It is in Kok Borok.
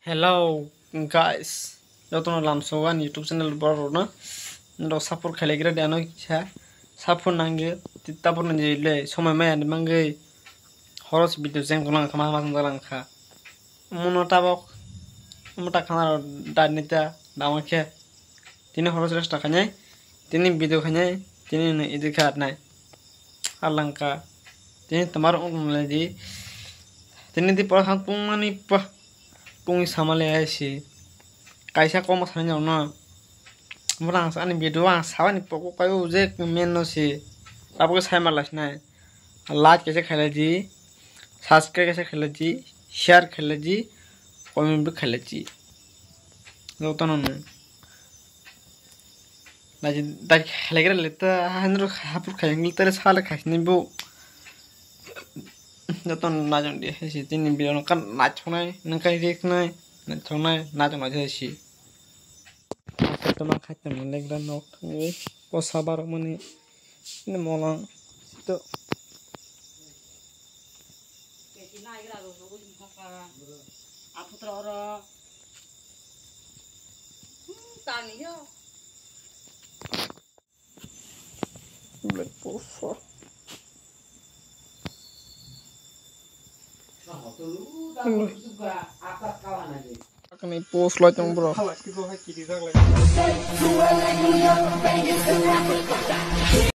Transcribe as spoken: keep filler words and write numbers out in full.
Hello guys, jotono lamsogo ani YouTube channel borok rokno. Norok support khlaigra de ano kisa support nangyo. Tabuk ni le somoi maya ni mangwi horos video jeng tonglang kha, ma ma jeng tonglang kha. Muno tabok muta khana rok dani ta dama khe. Tini horos resta khainai, tini video khainai, tini no edit kha atnai. Alangka. Tini tomar ung nai di. Tini di pora khan pung mani pa. Pungwi samale ai si. Kaisa koma sani jao no. Mura ang ani video ang sabani poko kayo je men no si. Abo ke sai ma lai sinai. Like kaisa khailai di. Subscribe kaisa khailai di. Share khailai di. Comment bo khailai di. Jotono no. Naji dai khelegra leta hanro hapur khayang leta sale khasni bo. Joton najong di hesi tini biro nangka nachonai nangka riknai nachonai najong najong hesi. Toma khaitang legra nok thangwi posa barok mani. Ini molang to. Aputra oro. Hmm, tani yo. Black Puffer. Kani post lai tong bro.